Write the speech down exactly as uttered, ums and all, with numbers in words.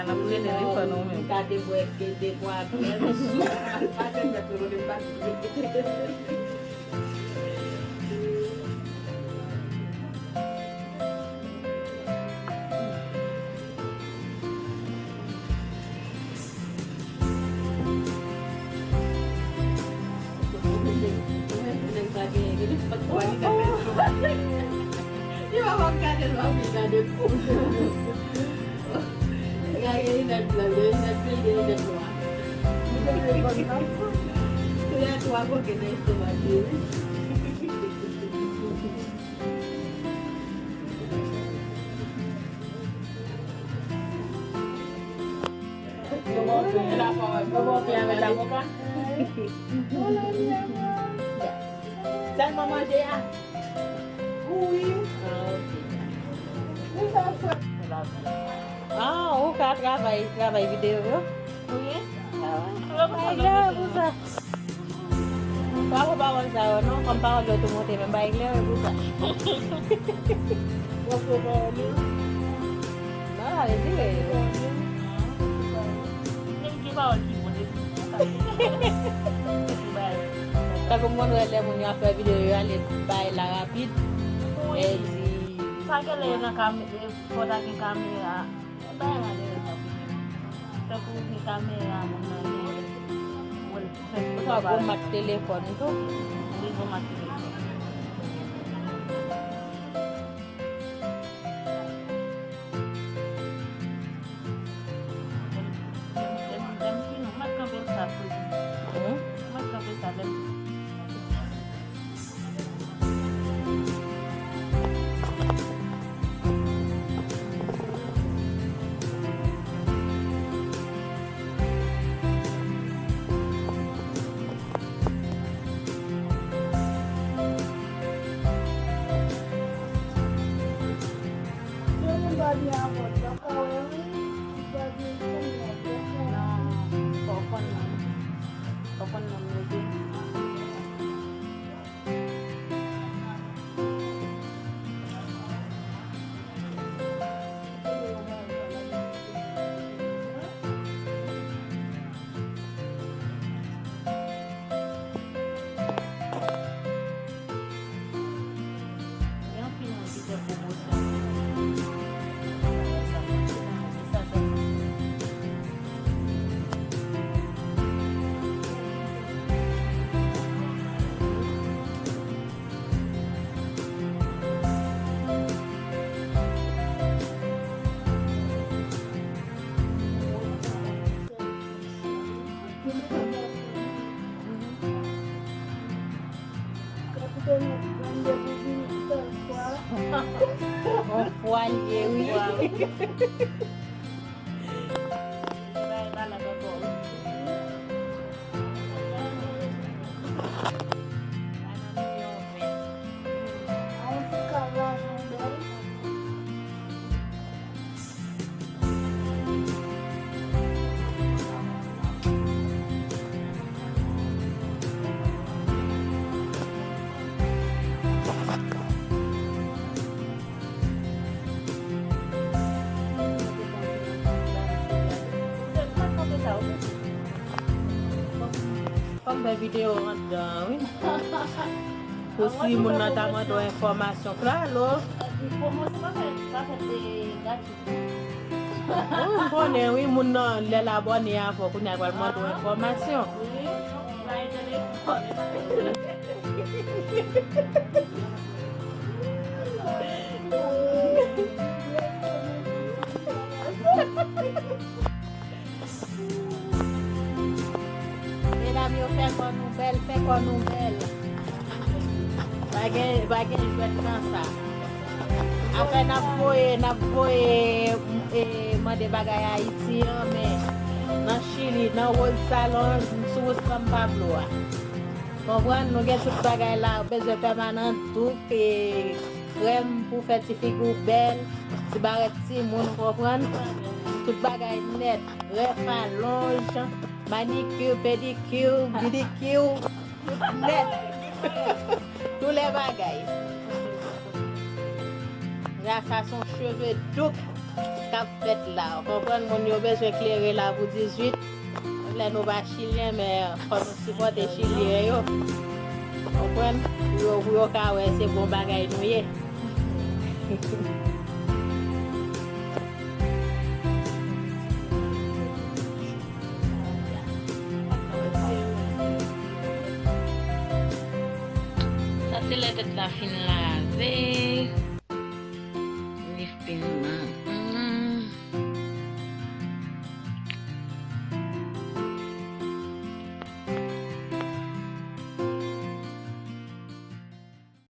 Ap jene telefòn ou menm. Gade bwè ke de bwa bwè sou. Pase mèt ou lòt pa. Li pa p ap gade l, pa vle gade l. Gade linèt blan, gen linèt gri, gen linèt nwa. Li gen twa koke nan estomak li, wi. Yo ba w pen avèk avoka? Sèlman manje a? Wi. Ah, ok. Wi, sa fèt. Ah, ou ka travay, travay videyo yo? Wi. Ah, bay lè pou sa. Pa pran pawòl sa yo non, kòm pawòl yo tou monte, men bay lè pou sa. W ap pran pawòl yo? Non, ale dire yo. Gen, gen pawòl ki bon depi. Tankou m konn wè lè moun yo ap fè videyo, yo ale bay la rapid. Wi. E di, sa gen lè yo nan kame-, fò ta gen kamera. Bay la rapid. Tankou gen kamera moun nan gen. Ou sa gwo mak telefòn tou. Wi, gwo mak telefòn. Lè m, lè m, lè m fin, mwen kanpe sa toujou. Hmm? Mwen kanpe sa lè m Non, fò w konn non. Fò w konn non yo tou. Gen anpil moun ki fè pwomosyon. On fwa l ye, wi. Fò m fè videyo anndan an, wi. Pou si moun nan ta mande w enfòmasyon, klalo. Pwomosyon pa fèt, pa fèt de gratis. Wi, m konnen, wi, moun nan, lè l abòne avè w, kounye a l pral mande w enfòmasyon. Wi, bay telefòn. Medam yo, fè kò nou bèl, fè kò nou bèl. Pa gen, pa gen jwèt nan sa. Apre n ap voye, n ap voye, e, mande bagay Ayiti an, men nan Chili, nan Rose Salon, sou wout San Pablo a. Konprann? Nou gen tout bagay la, bezwen pèmanan, douk, e, krèm pou fè ti figi w bèl, ti barèt timoun, konprann? Tout bagay nèt, grèf, alonj, manikir, pedikir, vidikir, tout nèt. Tous les bagay. Sa, sa se yon cheve douk. k ap fèt la. Ou konprann? Moun yo bezwen klere la pou dizuit. Lè nou pa chilyen, men fò nou sipòte chilyen yo. Konprann? Pou yo, pou yo ka wè se bon bagay nou ye. Sa se lè tèt la fin lave.